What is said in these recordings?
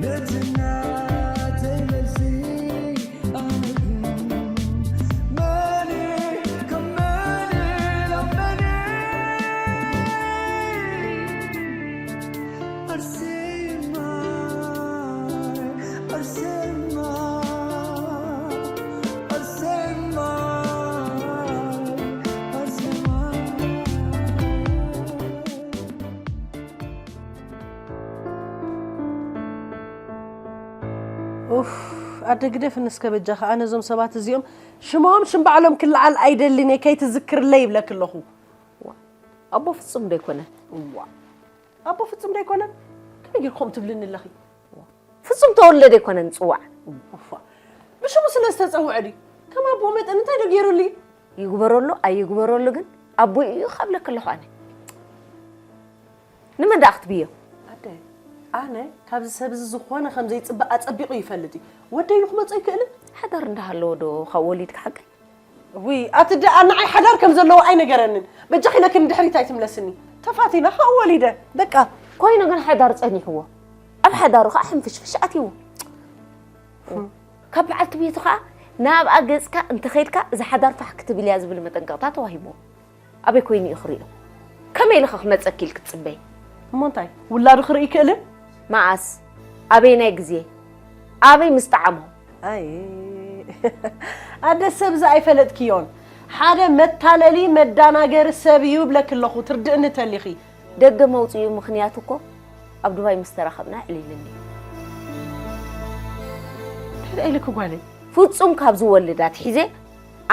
It's not Tennessee. Money, come money, love money. Arsenal, Arsenal, Arsenal, Arsenal. ኡፍ፣ ኣደ ግደፍኒ እስከ በጃኻ። ኣነ እዞም ሰባት እዚኦም ሽሞም ሽም ባዕሎም ክለዓል ኣይደልን እየ፣ ከይትዝክርለይ ይብለኪ ኣለኹ። ዋ፣ ኣቦ ፍጹም ዶ ኣይኮነን? ዋ፣ ኣቦ ፍጹም ዶ ኣይኮነን? ከመይ ጌርኩም ትብልኒ ኣለኺ? ፍጹም ተወልደ ዶ ኣይኮነን ዝጽዋዕ? ኡፋ፣ ብሽሙ ስለ ዝተጸውዐ ድዩ? ከም ኣቦ መጠን እንታይ ዶ ገይሩሉ እዩ? ይግበረሉ ኣይግበረሉ ግን ኣቦይ እዩ ካብ ለክ ኣለኹ ኣነ። ንመን ደኣ ክትብዮ? ኣደ፣ ኣነ ካብዚ ሰብ እዚ ዝኾነ ከም ዘይጽበ ኣጸቢቑ ይፈልጥ እዩ። ወደይ ኢሉ ክመጾ ይክእልን? ሓዳር እንዳሃለዎ ዶ ካብ ወሊድካ ሓቀይ? ውይ፣ ኣቲ ደኣ ንዓይ ሓዳር ከም ዘለዎ ኣይነገረንን። በጃኺ ኢለኪ ንድሕሪት ኣይትምለስኒ። ተፋቲና፣ ካብኡ ወሊደ። በቃ። ኮይኑ ግን ሓዳር ጸኒሕዎ። ኣብ ሓዳሩ ኸኣ ሕንፍሽፍሽ ኣትይዎ። ካብ በዓልቲ ቤቱ ኸኣ ናብኣ ገጽካ እንተኸይድካ እዛ ሓዳር ፋሕ ክትብል እያ ዝብል መጠንቀቕታ ተዋሂብዎ። ኣበይ ኮይኑ እዩ ክርእዮ? ከመይ ኢልኺ ክመጸኪ ኢልኪ ትጽበዪ? እሞ እንታይ? ውላዱ ክርኢ ይክእልን? መኣስ? ኣበየናይ ግዜ? ኣበይ ምስ ጠዓሞ? ኣይ፣ ኣደ ሰብ እዚ ኣይፈለጥክዮን። ሓደ መታለሊ መዳናገሪ ሰብ እዩ ብለኪ ኣለኹ፣ ትርድእኒ ተሊኺ። ደገ መውጽኡ ምኽንያት እኮ ኣብ ዱባይ ምስ ተራኸብና ኣዕሊልኒ። እንታይ ኢልኪ ጓለይ? ፍጹም ካብ ዝወልድ ኣትሒዘ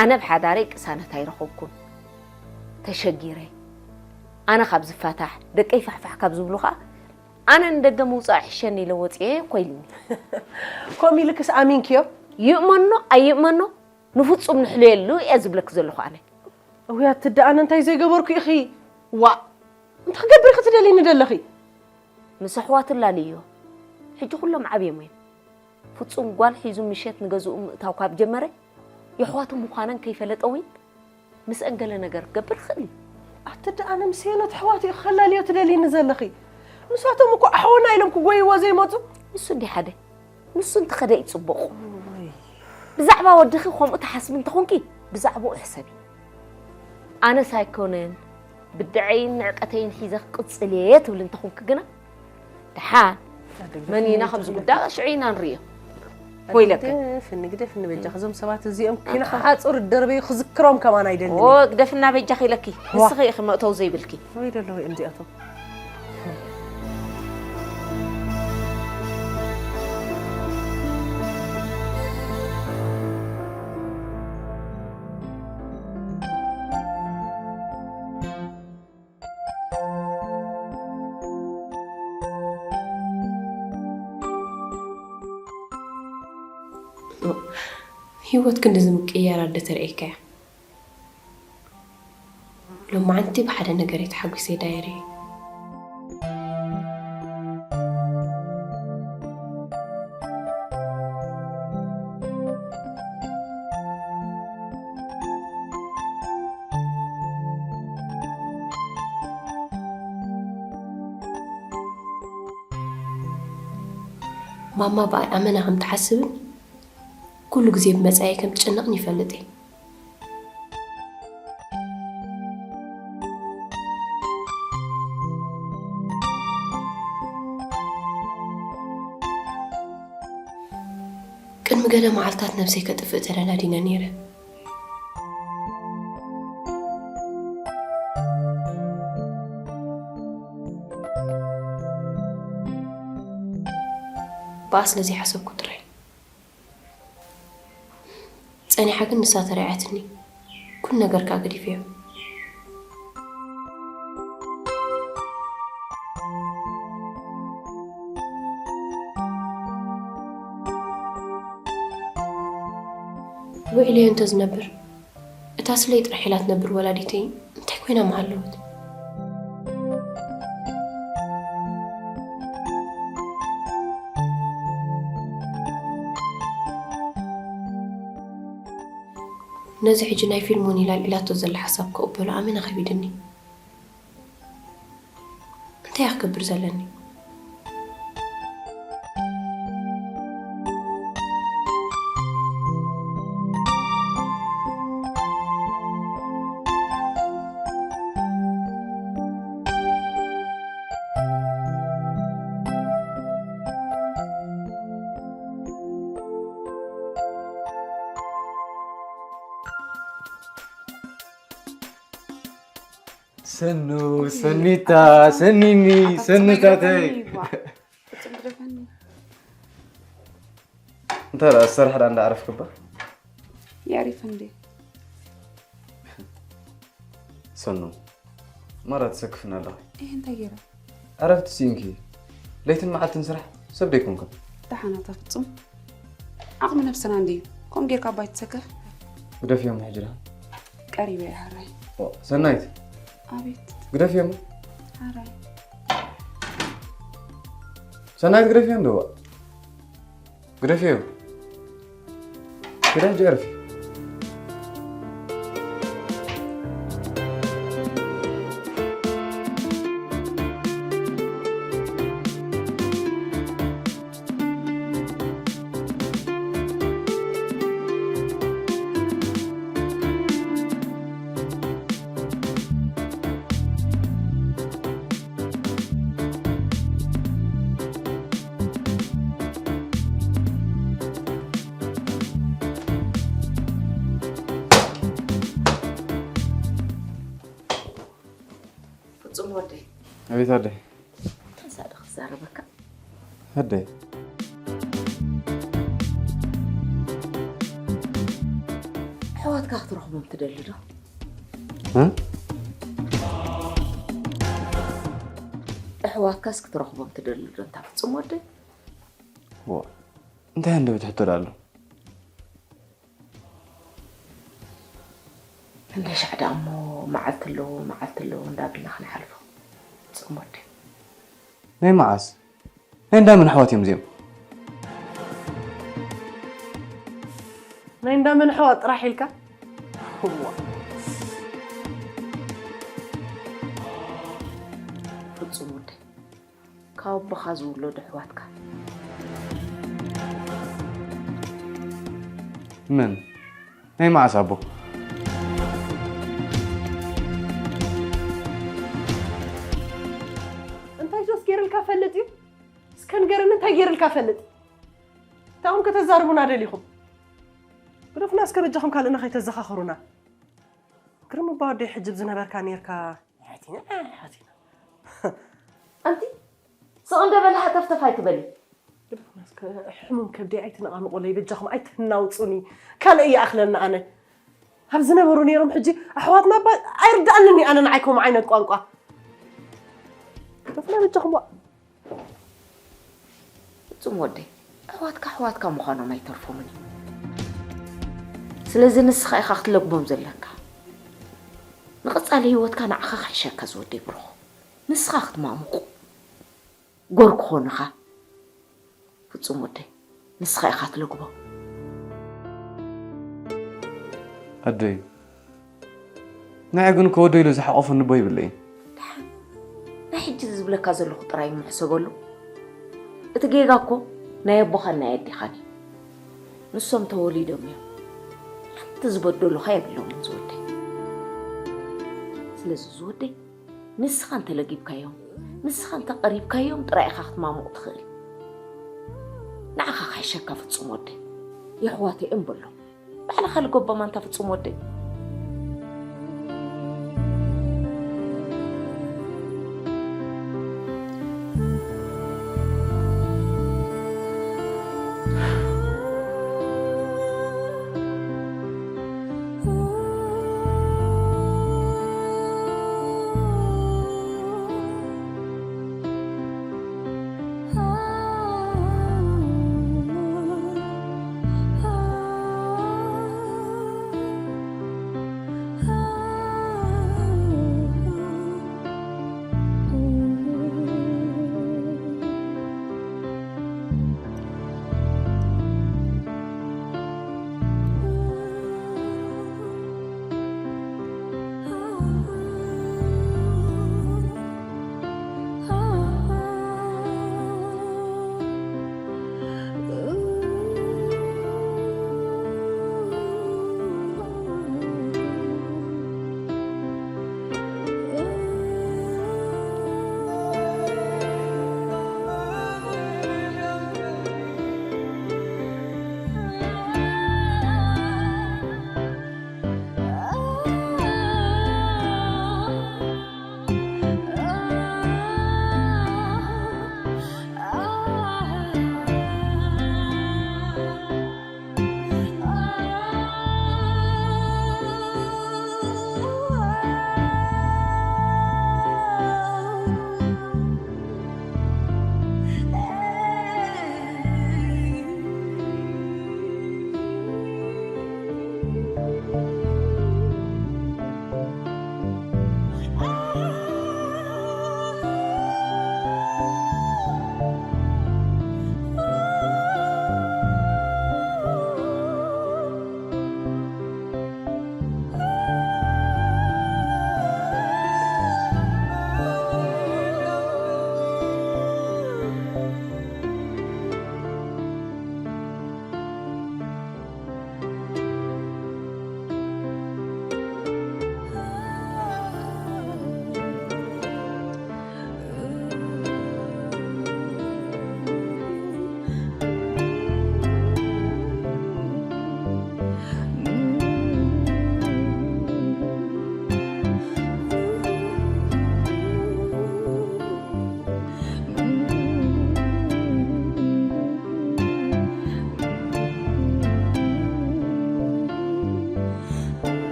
ኣነ ብሓዳረይ ቅሳነት ኣይረኸብኩን። ተሸጊረ። ኣነ ካብ ዝፋታሕ፣ ደቀይ ፋሕፋሕ ካብ ዝብሉ ኸኣ ኣነ ንደገ ምውጻእ ይሕሸኒ ኢለ ወጽኤ እኮ ኢልኒ። ከምኡ ኢልክስ ኣሚንክዮ? ይእመኖ ኣይእመኖ ንፍጹም ንሕልየሉ እየ ዝብለኪ ዘለኹ ኣነ። እውይ ኣቲ ደኣ ኣነ እንታይ ዘይገበርኩ ኢኺ? ዋእ! እንታይ ክገብር ኢኺ ትደልይኒ ዘለኺ? ምስ ኣሕዋቱ ኣላልዮ። ሕጂ ኩሎም ዓብዮም እዮም። ፍጹም ጓል ሒዙ ምሸት ንገዝኡ ምእታው ካብ ጀመረ የሕዋቱ ምዃነን ከይፈለጠ እውን ምስአን ገለ ነገር ክገብር ይኽእል እዩ። ኣቲ ደኣ ኣነ ምስ ሄኖት ኣሕዋቱ ኢኺ ከላልዮ ትደልይኒ ዘለኺ? ንሳቶም እኮ ኣሕዋትና ኢሎም ክጎይዎ ዘይመጹ። ንሱ እንዲ ሓደ። ንሱ እንተኸደ እዩ ጽቡቕ። ብዛዕባ ወድኺ ከምኡ ትሓስቢ እንተኾንኪ ብዛዕባኡ ሕሰቢ። ኣነስ ኣይኮነን ብድዐይን ንዕቀተይን ሒዘ ክቕጽል እየ ትብሊ እንተኾንኪ ግና ደሓን መን ኢና ከምዚ ጉዳይ ሽዑ ኢና ንርእዮ። ወይለከ። ግደፍኒ፣ ግደፍኒ በጃኺ። እዞም ሰባት እዚኦም ኪናኻ ሓጹር ደርበዩ ክዝክሮም ከማን ኣይደልን ኦ፣ እየ። ግደፍና በጃኺ ኢለኪ። ዋ። ንስኺ ኢኺ መእተዊ ዘይብልኪ። ወይ ደሎ ወይ እንዲኣቶም። ህይወት ክንድዚ ምቅይያር ኣደ ተርእየካ እያ። ሎማዓንቲ ብሓደ ነገር እየ ተሓጒሰ ዳይረ። ማማ ብኣይ ኣመና ከም ትሓስብን ኩሉ ግዜ ብመጻኢ ከም ትጭነቕን ይፈልጥ እየ። ቅድሚ ገለ መዓልታት ነብሰይ ከጥፍእ ተደላዲነ ነይረ። ብኣ ስለ ዘይሓሰብኩ ጥራይ። ጸኒሓ ግን ንሳ ተራዒያትኒ። ኩሉ ነገር ከኣ ገዲፈዮ። ውዒለዮ እንተ ዝነብር፣ እታ ስለይ ጥራሕ ኢላ ትነብር ወላዲተይ እንታይ ኮይና ምሃለወት? ነዚ ሕጂ ናይ ፊልሞን ኢላ ኣልዒላቶ ዘላ ሓሳብ ክቕበሎ ኣመና ከቢድኒ። እንታይ እየ ክገብር ዘለኒ? ሰኑ፣ ሰኒታ፣ ሰኒኒ፣ ሰኑታተይ። ፍጹም ግደፈኒ። እንታይ ደኣ፣ ስራሕ ደኣ እንዳዕረፍክባ? የዕሪፍ እንዴ? ሰኑ፣ ማራ ትሰክፍና ኣለኺ። እህ፣ እንታይ ገይረ? ዕረፍቲ ስኢንኪ። ለይትን መዓልትን ስራሕ ሰብ ደይኮንክን። ደሓን ኣታ ፍጹም። ዓቕሚ ነብስና እንድዩ። ከምኡ ጌርካ ኣባይ ትሰክፍ። ግደፍዮም ሕጂ ደኣ። ቀሪበ እየ፣ ሓራይ። ኦ፣ ሰናይት። ኣቤት። ግደፍዮም። ሓራይ። ሰናይት፣ ግደፍዮም ደዋ። ግደፍዮ። ግዳ ሕጂ ዕረፊ። ፍጹም ወደይ። ኣቤት ኣደይ። ተንሳእ ዶ ክዛረበካ? ኣደይ። ኣሕዋትካ ክትረኽቦም ትደሊ ዶ? እ? ኣሕዋትካስ ክትረኽቦም ትደሊ ዶ? እንታ ፍጹም ወደይ? ዋ፣ እንታይ ሃንደበት ሕቶ ደኣ ኣሎ? እንደ ሻዕ ደኣ እሞ መዓልቲ ኣለዎ፣ መዓልቲ ኣለዎ እንዳበልና ክንሓልፎ። ፍጹም ወደይ። ናይ መዓስ? ናይ እንዳመን ኣሕዋት እዮም እዚኦም? ናይ እንዳመን ኣሕዋት ጥራሕ ኢልካ? እዋ። ፍጹም ወደይ፣ ካብ ኣቦኻ ዝውለዱ ኣሕዋትካ። መን? ናይ መዓስ ኣቦ? እንታይ ጆስ ገይርልካ ፈልጥ እዩ? እስከ ንገርኒ፣ እንታይ ገይርልካ ፈልጥ? እንታይ ኢኹም ከተዛርቡና ደሊኹም? ግደፉና እስከ በጃኹም፣ ካልእና ከይተዘኻኽሩና። ግርም እባ ወደይ፣ ሕጂ ዝነበርካ ኔርካ። ሓቲና፣ ሓቲና። ኣንቲ ስቕ እንደ በለ ሃተፍተፍ ኣይትበሊ። ግደፉና እስከ፣ ሕሙም ከብደይ ኣይትነቓንቑለይ፣ በጃኹም ኣይትናውጹኒ። ካልእ ይኣኽለኒ ኣነ። ኣብ ዝነበሩ ነይሮም፣ ሕጂ ኣሕዋትና እባ ኣይርድኣንን እዩ ኣነ ንዓይ ከምኡ ዓይነት ቋንቋ። ግደፉና በጃኹም ዋ። ፍጹም ወደይ፣ ኣሕዋትካ ኣሕዋትካ ምዃኖም ኣይተርፎምን እዩ። ስለዚ ንስኻ ኢኻ ክትለግቦም ዘለካ። ንቐጻሊ ህይወትካ ንዓኻ ክሕሸካ ዝወደይ ብሩኽ። ንስኻ ክትማሙቕ ጎር ክኾኑኻ። ፍጹም ወደይ፣ ንስኻ ኢኻ ትለግቦም። ኣደይ፣ ንዓይ ግን ከወዶ ኢሉ ዝሓቆፈኒ ኣቦ የብለይን። ደሓን፣ ናይ ሕጂ ዝብለካ ዘለኹ ጥራይ እሞ ሕሰበሉ። እቲ ጌጋ እኮ ናይ ኣቦኻን ናይ ኣዴኻን እዩ። ንሶም ተወሊዶም እዮም። ሓንቲ ዝበደሉኻ የብሎምን ዝወደይ። ስለዚ ዝወደይ፣ ንስኻ እንተለጊብካዮም፣ ንስኻ እንተቐሪብካዮም ጥራይ ኢኻ ክትማሙቕ ትኽእል። ንዓኻ ክሕሸካ ፍጹም ወደይ። የሕዋተይ እዮም በሎም። ባዕልኻ ልገቦም ኣንታ ፍጹም ወደይ።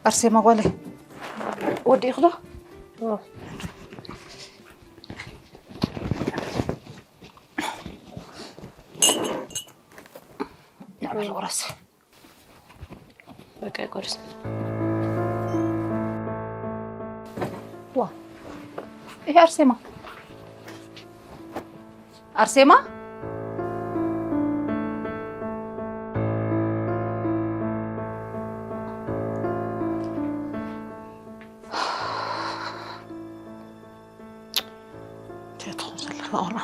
ኣርሴማ ጓለይ፣ ወዲእኺ ዶ? ንዕበል ቁረስ። በቃ ይቆርስ። ዋ፣ ይሄ ኣርሴማ፣ ኣርሴማ። እንታይ ትኾን ዘለኻ ቆልዓ?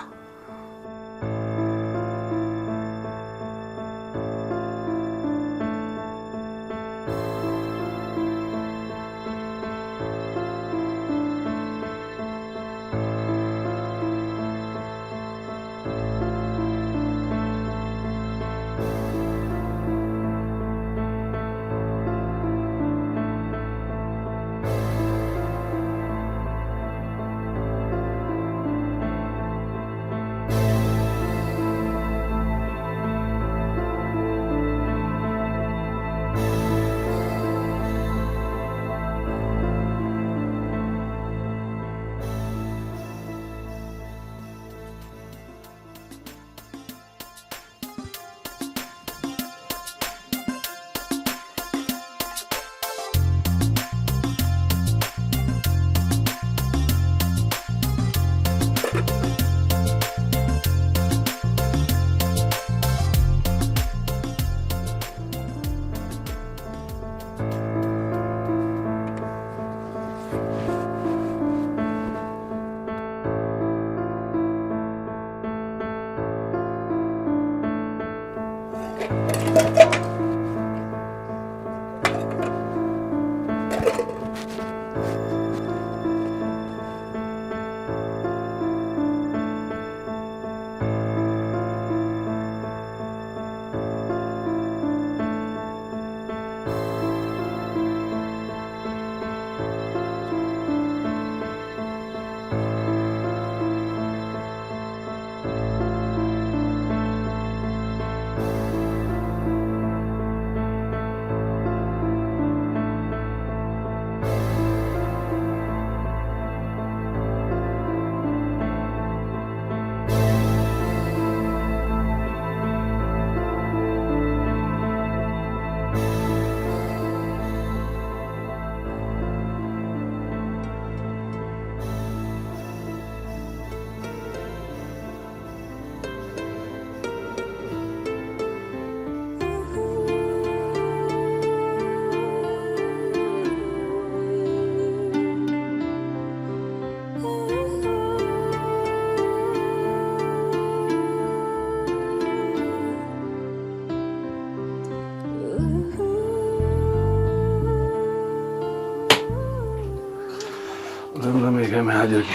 ለምለመይ፣ ከመይ ሓዲርኪ?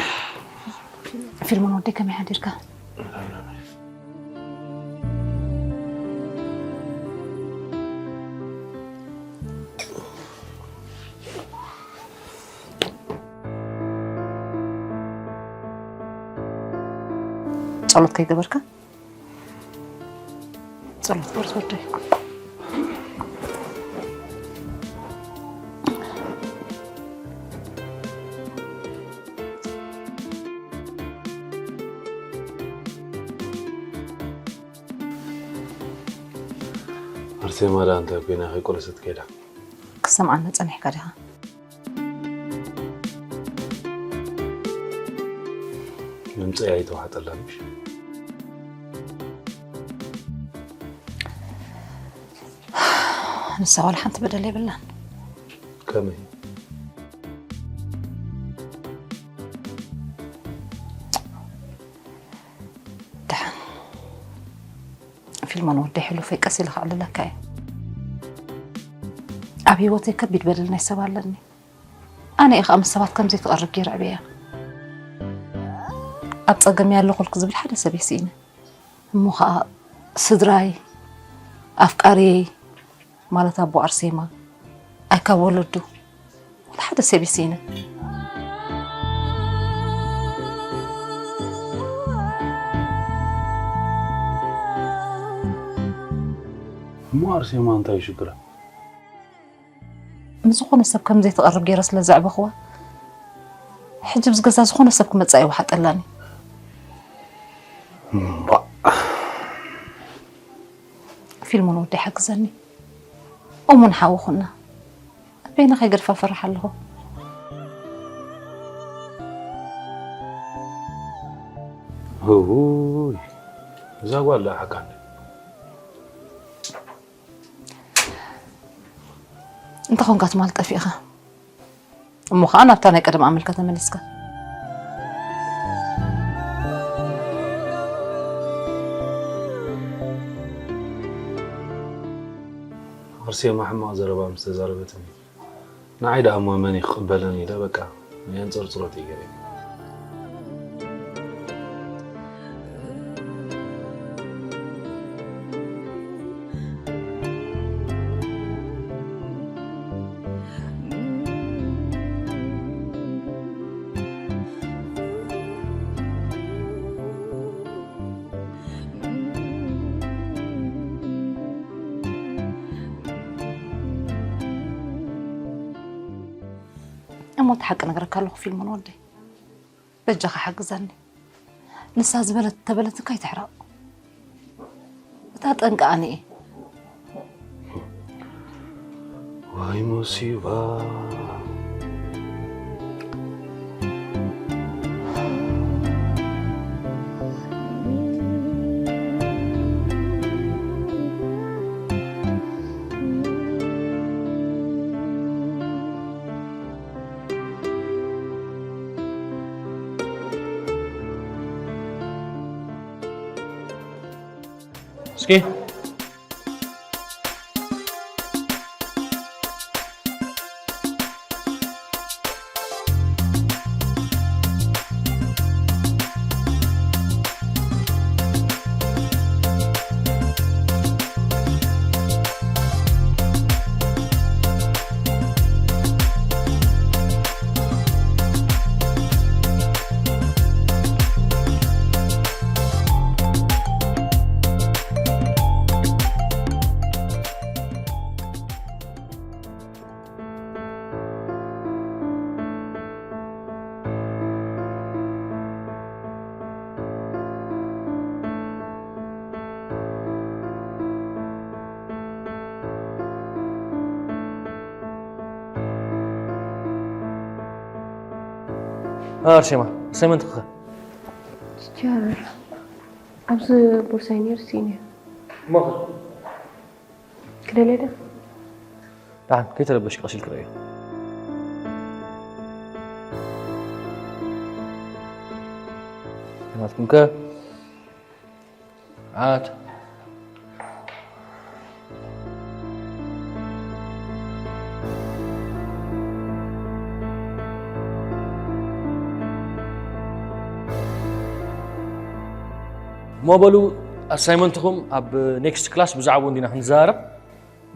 ፊልሞን ወደይ፣ ከመይ ሓዲርካ? ጸሎት ከይገበርካ? ጸሎት ቁርስ ወደይ። ኣርሴማ ደኣ እንታይ ኮይና ከይቆለሰት ከይዳ? ክሰምዓና ጸኒሕካ ዲኻ? ድምጸይ ኣይተዋሕጠላን ምሽ? ንሳ ዋላ ሓንቲ በደል የብላን። ከመይ? ደሓን። ፊልሞን ወደይ ሕሉፈይ ቀስ ኢለ ከዕልለካ እየ። ኣብ ህይወተይ ከቢድ በደል ናይ ሰብ ኣለኒ። ኣነ እየ ከኣ ምስ ሰባት ከም ዘይትቐርብ ገይረ ኣዕብየያ። ኣብ ጸገም እየ ኣለኹልኪ ዝብል ሓደ ሰብ እየ ስኢነ። እሞ ኸኣ ስድራይ፣ ኣፍቃሪየይ፣ ማለት ኣቦ ኣርሴማ፣ ኣይ ካብ ወለዱ፣ ወላ ሓደ ሰብ እየ ስኢነ። እሞ ኣርሴማ እንታይ እዩ ሽግራ? ምስ ዝኾነ ሰብ ከም ዘይትቐርብ ገይረ ስለ ዘዕበኽዋ፣ ሕጂ ብዝገዛ ዝኾነ ሰብ ክመጽእ ኣይወሓጠላን እዩ። እምቧእ። ፊልሞን ወደይ ሓግዘኒ። እሙን ሓዊ ኩና። ኣበይና ከይገድፋ ፈርሕ ኣለኹ። ውይ፣ እዛ ጓል ደኣ ሓቃ እንደ እንተኾንካ ትማል ጠፊእኻ። እሞ ኸዓ ናብታ ናይ ቀደም ኣመልካ ተመሊስካ። ኣርሴማ ሕማቕ ዘረባ ምስ ተዛረበትኒ፣ ንዓይ ደኣ እሞ መን እዩ ክቕበለኒ ኢለ በቃ የንጸርጽሮት እየ ገይረ። እሞ እቲ ሓቂ ነግረካ ኣለኹ ፊልሞን ወደይ፣ በጃኻ ሓግዛኒ። ንሳ ዝበለት ተበለትካ ኣይትሕረቕ። እታ ጠንቂ ኣነ እየ። ዋይ ሙሲባ። እስኪ ኣርሴማ፣ ኣሳይመንትኺ ከ? ቲቸር፣ ኣብዚ ቦርሳይ ነይሩ ስኢነ። እሞ ከ? ክደልየ ዶ? ደሓን ከይተረበሽኪ ቀስ ኢልኪ ረኣዮ። ናትኩም ከ? ኣት እሞ በሉ ኣሳይመንትኹም ኣብ ኔክስት ክላስ ብዛዕባኡ እንዲና ክንዘራረብ።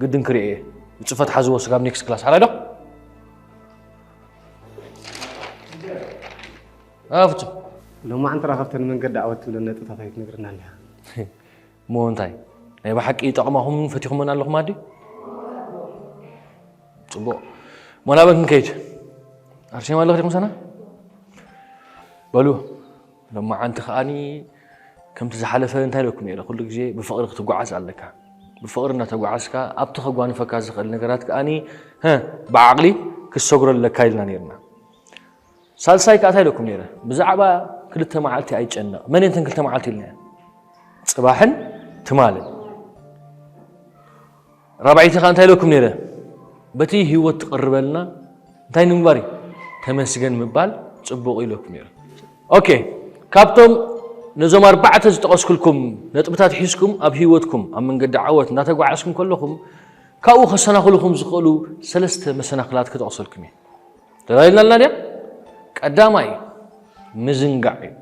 ግድን ክሪኦ እየ። ብፅፈት ሓዝዎ ስጋብ ኔክስት ክላስ ሓራይ ዶ? ኣፍቱ ሎማዓንቲ ራኸብተን መንገዲ ኣወት ትብለን ነጥብታት ኣይትነግርና እንዲኻ። እሞ እንታይ ናይ ብሓቂ ይጠቕማኹም ፈቲኹመን ኣለኹም ኣዲ? ፅቡቕ እሞ ናበን ክንከይድ? ኣርሴማ ኣለኺ ዲኹም ሰና? በሉ ሎማዓንቲ ከኣኒ ከምቲ ዝሓለፈ እንታይ ኢለኩም ነይረ? ኩሉ ግዜ ብፍቕሪ ክትጓዓዝ ኣለካ። ብፍቕሪ እናተጓዓዝካ ኣብቲ ከጓንፈካ ዝኽእል ነገራት ከኣኒ ብዓቕሊ ክትሰግሮ ኣለካ ኢልና ነይርና። ሳልሳይ ከኣ እንታይ ኢለኩም ነይረ? ብዛዕባ ክልተ መዓልቲ ኣይጨነቕ። መን እየን እተን ክልተ መዓልቲ ኢልናየን? ጽባሕን ትማልን። ራብዐይቲ ከኣ እንታይ ኢለኩም ነይረ? በቲ ህይወት ትቕርበልና እንታይ ንምግባር እዩ? ተመስገን ምባል ጽቡቕ ኢለኩም ነይረ። ኦኬ፣ ካብቶም ነዞም ኣርባዕተ ዝጠቐስኩልኩም ነጥብታት ሒዝኩም ኣብ ህይወትኩም ኣብ መንገዲ ዓወት እናተጓዓዝኩም ከለኹም ካብኡ ከሰናኽሉኹም ዝኽእሉ ሰለስተ መሰናኽላት ክጠቕሰልኩም እየ። ተላይልና ኣለና ድያ? ቀዳማይ ምዝንጋዕ እዩ።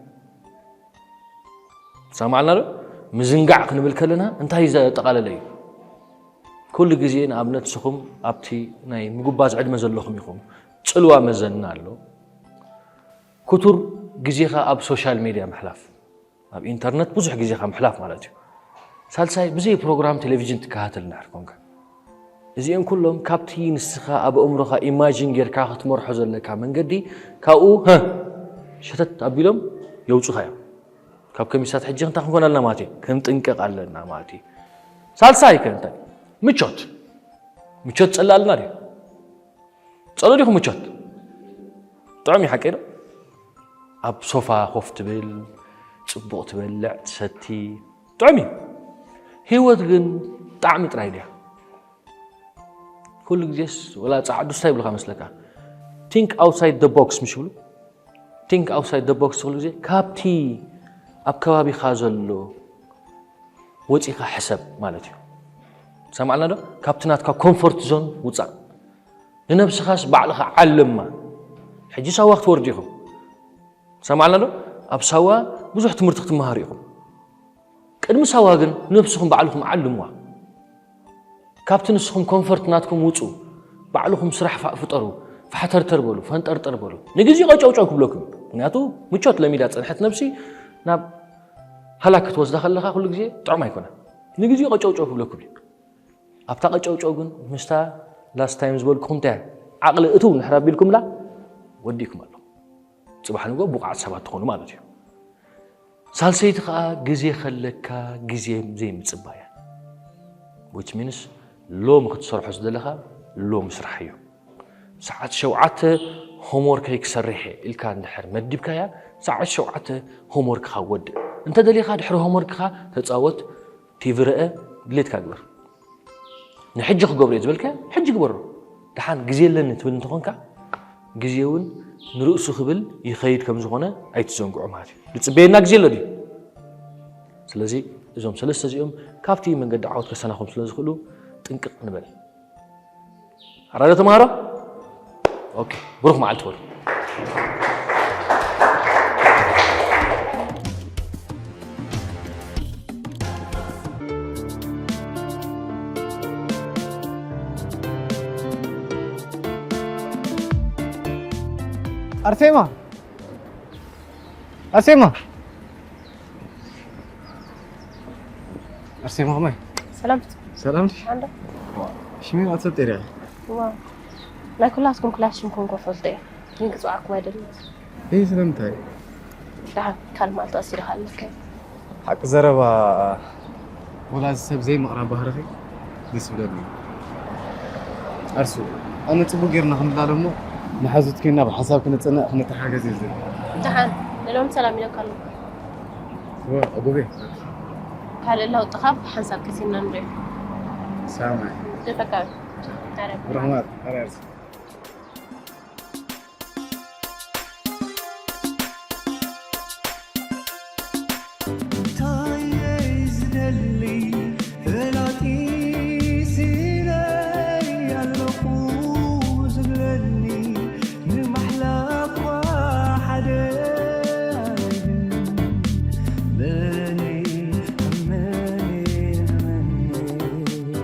ሰማዕና ዶ? ምዝንጋዕ ክንብል ከለና እንታይ ዘጠቓለለ እዩ? ኩሉ ግዜ ንኣብነት ንስኹም ኣብቲ ናይ ምጉባዝ ዕድመ ዘለኹም ኢኹም። ጽልዋ መዘና ኣሎ። ክቱር ግዜኻ ኣብ ሶሻል ሜድያ ምሕላፍ፣ ኣብ ኢንተርነት ብዙሕ ግዜኻ ምሕላፍ ማለት እዩ። ሳልሳይ ብዘይ ፕሮግራም ቴሌቪዥን ትከታተል እንድሕር ኮንካ እዚኦም ኩሎም ካብቲ ንስኻ ኣብ ኣእምሮኻ ኢማጂን ጌርካ ክትመርሖ ዘለካ መንገዲ ካብኡ ሸተት ኣቢሎም የውፁኻ እዮም። ካብ ከሚሳት ሕጂ እንታይ ክንኮን ኣለና ማለት እዩ? ክንጥንቀቕ ኣለና ማለት እዩ። ሳልሳይ ከ እንታይ? ምቾት። ምቾት ጸላልና ድዩ? ጸሎ ዲኹም ምቾት? ጥዑም እዩ ሓቀይ ዶ? ኣብ ሶፋ ኮፍ ትብል፣ ጽቡቕ ትበልዕ፣ ትሰቲ፣ ጥዑም እዩ። ህይወት ግን ጣዕሚ ጥራይ ድያ? ኩሉ ግዜስ ወላ ጻዕዱ ስታይ ይብልካ መስለካ? Think outside the box ምሽ ይብሉ? Think outside the box ኩሉ ግዜ ካብቲ ኣብ ከባቢኻ ዘሎ ወጺኻ ሕሰብ ማለት እዩ። ሰማዕና ዶ? ካብቲ ናትካ ኮምፎርት ዞን ውጻእ። ንነብስኻስ ባዕልኻ ዓልማ። ሕጂ ሳዋ ክትወርዱ ኢኹም። ሰማዕና ዶ? ኣብ ሳዋ ብዙሕ ትምህርቲ ክትመሃሩ ኢኹም። ቅድሚ ሳዋ ግን ነብስኹም ባዕልኹም ዓልምዋ። ካብቲ ንስኹም ኮምፈርት ናትኩም ውጹ። ባዕልኹም ስራሕ ፋ- ፍጠሩ። ፋሕተርተር በሉ፣ ፈንጠርጠር በሉ። ንግዜኡ ቀጨውጨው ክብለኩም። ምክንያቱ ምቾት ለሚዳ ጸንሐት ነብሲ ናብ ሃላክ ክትወስዳ ከለኻ ኩሉ ግዜ ጥዑም ኣይኮነን። ንግዜኡ ቀጨውጨው ክብለኩም እዩ። ኣብታ ቀጨውጨው ግን ምስታ ላስት ታይም ዝበልኩኹም እንታይ ዓቕሊ እትው ንሕር ኣቢልኩምላ ወዲእኩም ኣሎ። ጽባሕ ንግሆ ብቑዓት ሰባት ትኾኑ ማለት እዩ። ሳልሰይቲ ከኣ ግዜ ከለካ ግዜ ዘይምጽባያ። Which means ሎሚ ክትሰርሖ ዝደለኻ ሎሚ ስራሕ እዩ። ሰዓት ሸውዓተ ሆምወርከይ ክሰርሕ እየ ኢልካ እንድሕር መዲብካያ ሰዓት ሸውዓተ ሆምወርክኻ ወድእ። እንተደሊኻ ድሕሪ ሆምወርክኻ ተጻወት፣ ቲቪ ርአ፣ ድሌትካ ግበር። ንሕጂ ክገብሮ እየ ዝበልካዮ ሕጂ ግበሮ። ደሓን ግዜ ኣለኒ ትብል እንተኾንካ ግዜ እውን ንርእሱ ክብል ይኸይድ ከም ዝኾነ ኣይትዘንግዑ ማለት እዩ። ዝጽበየና ግዜ ኣሎ ድዩ? ስለዚ እዞም ሰለስተ እዚኦም ካብቲ መንገዲ ዓወት ከሰናኹም ስለ ዝኽእሉ ጥንቅቕ ንበል። ኣራዶ ተምሃሮ? ኦኬ፣ ብሩኽ መዓልቲ በሉ። ኣርሴማ፣ ኣርሴማ፣ ኣርሴማ ከመይ? ሰላም። ሰላም ድዩ? ኣንዶ። ሽሜን ኣቶ ጤርያ። ዋ። ናይ ኩላትኩም ክላስ ሽምኩም ኮፈልጦ እየ። ግን ክጽዋዕኩም ኣይደልን። እይ ስለምንታይ? ደሓን ካልእ መዓልቲ ቀስ ኢልካ ኣለካ። ሓቂ ዘረባ ወላ እዚ ሰብ ዘይምቕራብ ባህርኺ ደስ ይብለኒ። ኣርሱ፣ ኣነ ጽቡቕ ጌርና ክንላለ እሞ ንሓዙት ኮይና ብሓሳብ ክንጽንዕ ክንተሓገዝ እዩ ዝብል። ደሓን ንሎም ሰላም ኢለካ ኣለኹ። ወ- ጉቤ። ካልእ ለውጥኻ ብሓንሳብ ቀሲና ንሪኦ። ሰላም። ደፈካ። ኣረ። ብርሕማት ኣርያርስ። እንታይ እየ ዝደሊ ፈላጢ ስኢነይ ኣለኹ ዝብለኒ ንማሕላ እኳ ሓደ ኣይብል። መን እየ መን እየ መን እየ